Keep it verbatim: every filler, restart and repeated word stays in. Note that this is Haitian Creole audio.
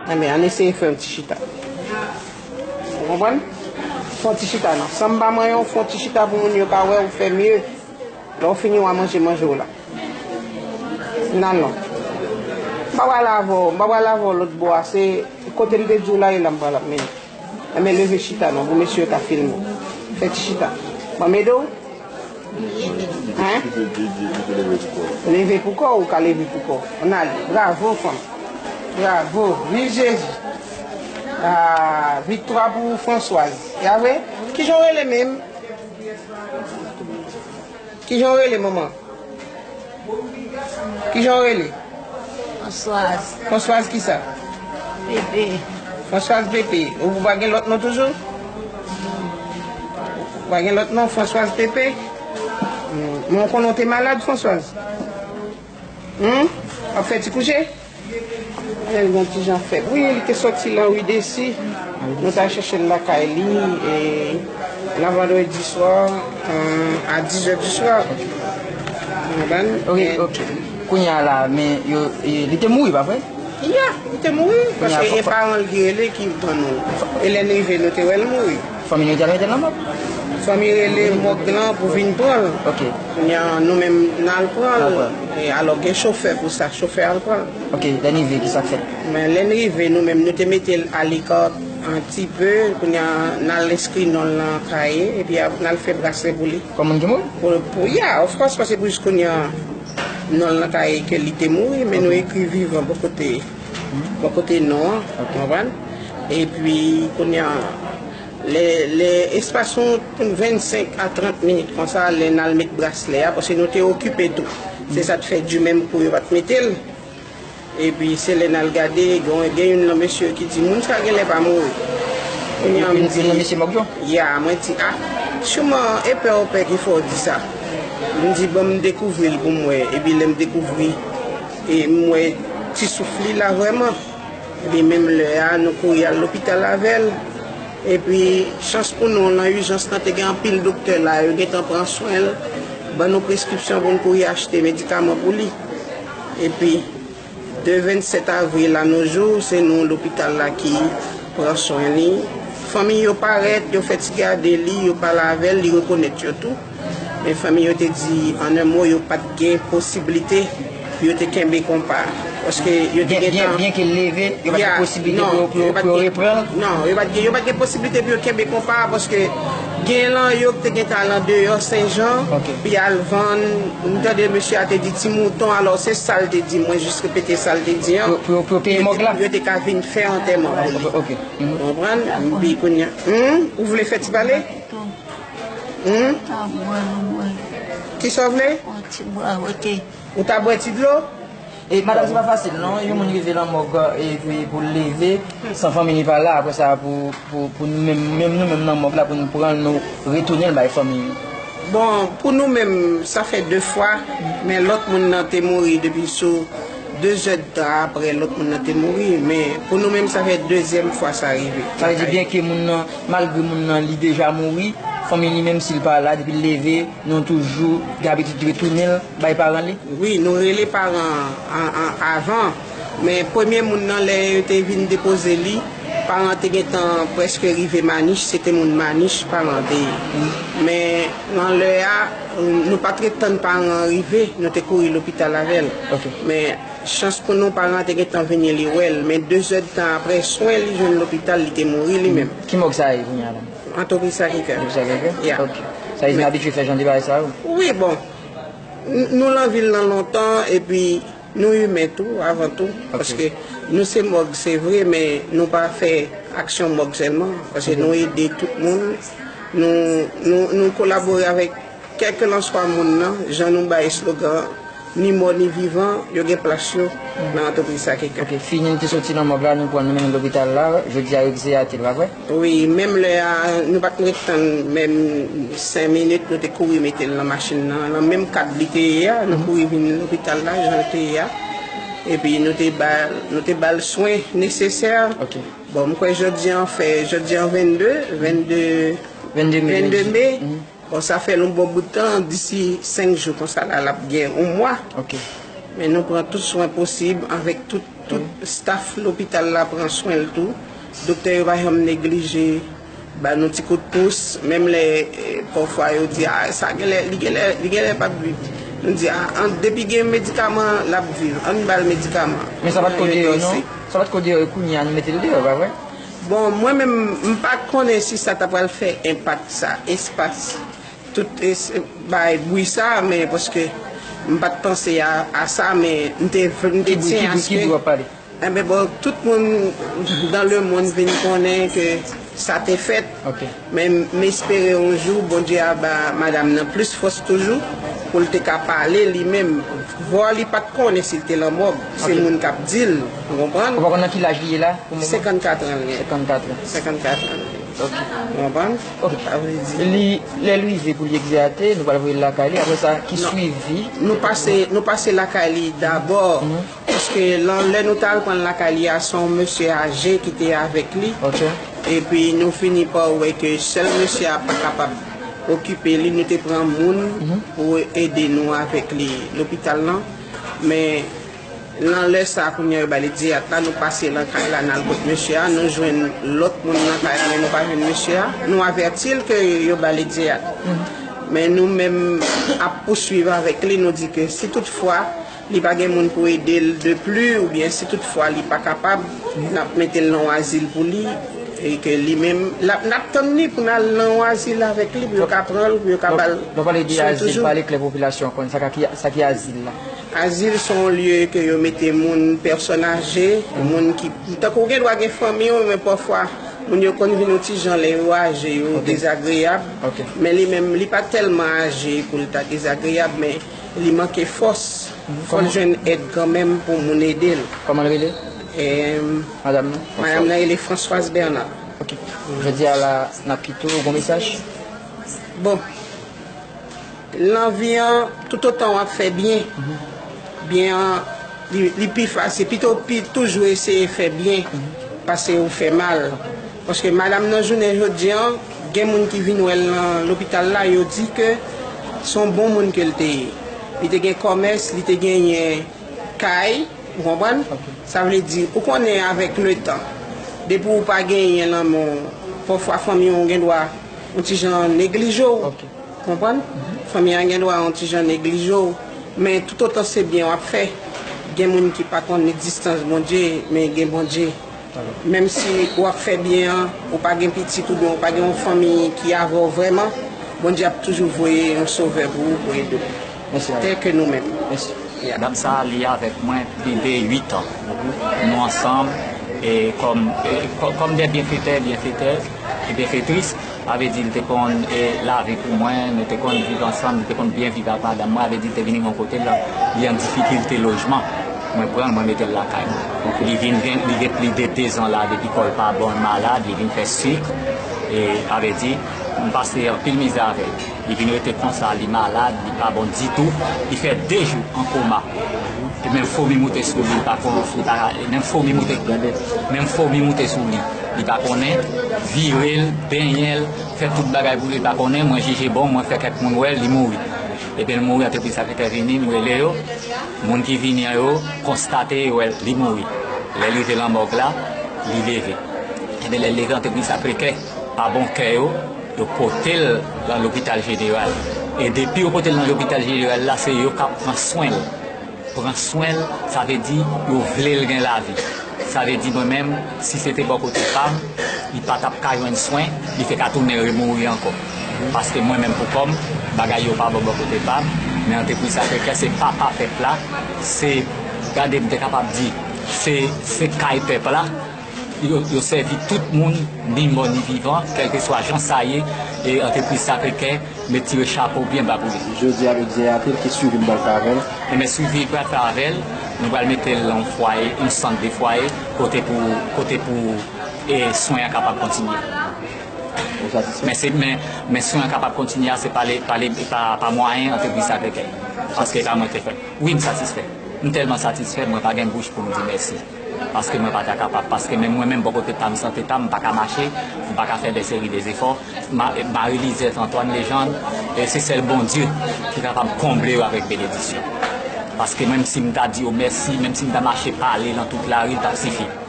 Enben, ann eseye fè yon ti chita. Ou konprann? Fè yon ti chita non. San m pa manyen w, fè yon ti chita pou moun yo ka wè w fè mye. Lè w fini, w a manje manje w la. N al non. M pa pral avè w, m pa pral avè w lòt bò a. Se kote m te di w la, e la m pral ap mennen. Enben, leve chita non, pou mesye yo ka filme w. Fè ti chita. Ban m ede w. Hein? Leve pou kò w, ou ka leve pou kò w. Ann ale. Bravo, fanm. Bravo. Viv Jezi. Ah, viktwa pou Françoise. Ya vre? Kijan w rele menm? Kijan w rele, manman? Kijan w rele? Françoise. Françoise kisa? Pepe. Françoise Pepe. Ou pa gen lòt non toujou? Ou pa gen lòt non, Françoise Pepe? Hmm. Men w konnen w te malad, Françoise? Hmm? W ap fè ti kouche? Lè l gen ti jan fèb. Wi, li te sòti lan ri Desi. Nou t al chèche l lakay li, e, lan vandredi swa, euh, a dizè di swa. Ou konprann? Ok, men ok. Kounye a la, men yo, e, li te mouri, pa vre? Ya, li te mouri, paske e paran l ki rele ki ban nou. E lè n rive, nou te wè l mouri. Fanmi nou te al mete l nan mòg? Fanmi rele mòg lan pou vin pran l. Ok. Kounye a, nou menm, n al pran l. N al pran l. E alò, gen chofè pou sa, chofè al pran l. Ok, lè n rive, ki sa k fèt? Men lè n rive, nou menm, nou te mete l alikò yon ti pe, kounye a, n al enskri non l nan kaye, epi a, n al fè braslè pou li. Kòm moun ki mouri? Pou, pou, ya, of course, paske pou jis kounye a, non l nan kaye ke li te mouri, men nou ekri vivan bò kote, bò kote non an, ou konprann? Epi, kounye a, lè, lè espas yon vennsenk a trant minit konsa, lè n al met braslè a, paske nou te okipe tou. Se sa k fè di menm kou yo pa t mete l. Epi se lè n al gade, gen, gen youn nan mesye yo ki di, "Moun sa genlè pa mouri." Kounye a, m di, youn nan mesye mòg yo? Ya, mwen di, "A, siman e pè w pè ki fè w di sa." M di, "Ban m dekouvri l pou m wè." Epi lè m dekouvri, e m wè ti souf li la vrèman. Epi menm lè a, nou kouri al lopital avè l. Epi, chans pou nou, nan ijans lan, te gen anpil doktè la, yo gentan pran swen l, ban nou preskripsyon pou n kouri achte medikaman pou li. Epi, de vennsèt avril a nos jours, se nou lopital la ki pran swen li. Fanmi yo parèt, yo fè ti gade li, yo pale avè l, li rekonèt yo tou. Men fanmi yo te di, an en mo, yo pa t gen posiblite pou yo te kenbe konpa. Paske yo te gen tan. Byen ke l leve, yo pa t gen posiblite pou yo, pou yo, pou yo reprann l? Non, yo pa t gen, yo pa t gen posiblite pou yo kenbe konpa, paske gen lan yo ki te gen tan al andeyò Sen Jan, pou y al vann. M tande mesye a te di ti mouton, alò se sa l te di, mwen jis repete sa l te di an. Pou, pou yo, pou yo peye mòg la? Yo te ka vin fè antèman pou li. Ok. Ou konprann? Epi kounye a, hmm? Ou vle fè ti pale? Hmm? Kisa w vle? Yon ti bwa wote. Ou ta bwè ti dlo? E madanm, se pa fasil non, yon moun rive nan mòg, epi pou l leve, san fanmi li pa la, apre sa pou, pou, pou nou menm, menm nou menm nan mòg la, pou nou pran l, nou retounen l bay fanmi yo. Bon, pou nou menm, sa fè de fwa, men lòt moun nan te mouri depi sou dezèdtan apre lòt moun nan te mouri, men pou nou menm, sa fè dezyèm fwa sa rive. Sa vle di, byenke moun nan, malgre moun nan li deja mouri, fanmi li menm si l pa la, depi l leve, nou toujou gen abitid retounen l bay paran li? Wi, nou rele paran an, an, avan, men premye moun nan, lè yo te vin depoze li, paran te gentan prèske rive Manich, se te moun Manich paran te ye. Men nan lè a, nou pa t ret tann paran an rive, nou te kouri lopital avè l. Men chans pou nou, paran an te gentan vini, li wè l, men dezèdtan apre swen li jwenn lopital, li te mouri li menm. Ki mòg sa ye kounye a la? Antopriz Sacré-Cœur. Antopriz Sacré-Cœur? Ya. Ok. Sa vle di nou abitye fè jan de bagay sa yo? Wi, bon. N-, nou lan vil lan lontan, epi nou imen tou, avan tou. Ok. Paske nou se mòg, se vre, men nou pa fè aksyon mòg sèlman. Paske nou ede tout moun. Nou, nou, nou kolabore avèk kèlkelanswa moun nan, jan nou bay eslogan, ni mò ni vivan, yo gen plas yo nan antopriz Sacré-Cœur. Ok, fini n te soti nan mòg la, nou pran nou mennen lopital la, jodi a yo di se atè l, pa vre? Wi, menm lè a, nou pa t ret tann menm senk minit, nou te kouri mete l nan machin nan, nan menm kad li te ye a, nou kouri vin lopital la, jan l te ye a. Epi nou te ba, nou te ba l swen nesesè. Ok. Bon, m kwè jodi a fè, jodi a vennde, vennde, vennde me. Vennde me. Bon, sa fè l yon bon bout tan, disi senk jou konsa la, l ap gen yon mwa. Ok. Men nou pran tout swen posib avèk tout Tout staf lopital la pran swen l tou. Doktè yo pa janm neglije ba nou ti kout pous, menm lè, eh, pafwa yo di, "Ah, sa genlè, li genlè, li genlè p ap viv." Nou di, "Ah, an, depi gen medikaman, l ap viv. Ann ba l medikaman." Men sa pa t ko deyò, non? Sa pa t ko deyò, e kounye a nou mete l deyò, pa vre? Bon, mwen menm, m pa t konnen si sa ta pral fè enpak sa, espas, tout es-, bay bri sa, men paske m pa t panse a, a sa, men m te, m te tyen aske Enben, bon, tout moun dans le monde vin konnen ke sa te fèt. Men m espere yon jou, Bondye a ba madanm nan plis fòs toujou pou l te ka pale li menm. Vwa li pa t konnen si l te lanmòg. Se moun k ap di l, ou konprann? Ou pa konn nan ki laj li ye la, pou moman? Senkannkat an l gen. Senkannkat an. Senkannkat an l gen. Ou konprann? Sa vle di, li, lè l rive pou li egzeyate, nou pral voye l lakay li. Apre sa, ki swivi? Nou pase, nou pase lakay li dabò. Paske lan, lè nou t al pran l lakay li a, se yon mesye aje ki te avèk li. Epi nou fini pa wè ke sèl mesye a pa kapab okipe li, nou te pran moun pou ede nou avèk li lopital lan. Men lan lè sa a, kounye a yo ba li dyeyat la, nou pase lan kay la, n al kot mesye a, nou jwenn lòt moun nan kay la, men nou pa jwenn mesye a. Nou avèti l ke yo ba li dyeyat. Men nou menm ap pouswiv avèk li, nou di ke si toutfwa li pa gen moun pou ede l de pli, oubyen si toutfwa li pa kapab, n ap mete l nan yon azil pou li, e ke li menm, l ap, n ap tann li pou n al nan yon azil avèk li, pou yo ka pran l, pou yo ka ba l swen toujou. Donk, donk, pale de azil, pale klè popilasyon an konn sa ka ki, sa ki azil la. Azil se yon lye ke yo mete moun, pèsòn aje, moun ki, tankou ou gen dwa gen fanmi w, men pafwa, moun yo konn vin yon ti jan lè yo aje, yo dezagreyab. Men li menm, li pa tèlman aje pou l ta dezagreyab, men li manke fòs. Fò l jwenn èd kanmenm pou moun ede l. Kòman l rele? Em, madanm nan? Madanm nan rele Françoise Bernard. Ok. Jodi a la, n ap kite w, ou gon mesaj? Bon. Nan vi an, toutotan w ap fè byen, byen an, li, li pi fasil. Pito pi toujou eseye fè byen pase ou fè mal. Paske madanm nan jounen jodi an, gen moun ki vin wè l nan lopital la, yo di ke se yon bon moun ke l te ye. Li te gen kòmès, li te genyen kay, ou konprann? Sa vle di, ou konnen avèk letan, depi ou pa genyen nan men w, pafwa fanmi w gen dwa yon ti jan neglije w. Konprann? Fanmi an gen dwa yon ti jan neglije w, men toutotan se byen w ap fè, gen moun ki pa konn egzistans Bondye, men gen Bondye. Menm si w ap fè byen an, ou pa gen pitit oubyen ou pa gen yon fanmi ki avè w vrèman, Bondye ap toujou voye yon sovè pou ou, pou ede w. Tèl ke nou menm. Ya. Dam sa a, li avèk mwen plis de uit an. Nou ansanm, e kòm, e kò-, kòm de byenfetè, byenfetèz, e byenfetris. Sa vle di, li te konn, e, lavi pou mwen, nou te konn viv ansanm, li te konn byen viv ak madanm mwen, sa vle di, li te vin rive yon kote, la, li an difikilte lojman. Mwen pran l, mwen mete l lakay mwen. Li vin gen, li gen plis de dezan la, depi kò l pa bon, l malad, li vin fè sik, e, sa vle di, m pase anpil mizè avè l. Li vin rete konsa, li malad, li pa bon ditou. Li fè de jou an koma. E menm fomi moute sou li, li pa kon, li pa, menm fomi moute, menm fomi moute sou li, li pa konnen. Vire l, benyen l, fè tout bagay pou li, li pa konnen. Mwen jije bon, mwen fè kèk moun wè l, li mouri. Ebyen, l mouri, antrepriz Sacré-Cœur vini, m rele yo. Moun ki vini an yo konstate, yo wè l, li mouri. Lè l rive lanmòg la, li leve. Ebyen, lè l leve, antrepriz Sacré-Cœur pa bon kè yo, yo pote l nan lopital jeneral. E depi yo pote l nan lopital jeneral la, se yo k ap pran swen l. Pran swen l, sa vle di yo vle l gen lavi. Sa vle di mwen menm, si se te bò kote pa m, li pa t ap ka jwenn swen, li te ka tounen remouri ankò. Paske mwen menm pou kò m, bagay yo pa bon bò kote pa m, men antrepriz Sacré-Cœur se papa pèp la, se, gade m te kapab di, se, se kay pèp la. Yo, yo sèvi tout moun, ni mò ni vivan, kèlkeswa jan sa ye, e antrepriz Sacré-Cœur, m tire chapo byen ba pou li. Jodi a, nou di a tou ki swivi m pral fè avè l. Ebyen, swivi pral fè avè l, nou pral mete l nan yon fwaye, yon sant de fwaye, kote pou, kote pou, e, swen an kapab kontinye. Ou satisfè? Men se, men, men swen an kapab kontinye a, se pa le, pa le, pa, pa mwayen antrepriz Sacré-Cœur. Paske e pa mwen ki te fè l. Wi, m satisfè. M tèlman satisfè, mwen pa gen bouch pou m di mèsi. Paske mwen pa ta kapab. Paske menm mwen menm, bò kote pa m, sante pa m, m pa ka mache, m pa ka fè de seri de zefò. Ma-, Marie Lisette, Antoine Legendre, e se sèl Bondye ki kapab konble yo avèk benedisyon. Paske menm si m ta di yo mèsi, menm si m ta mache pale nan tout lari, l t ap sifi.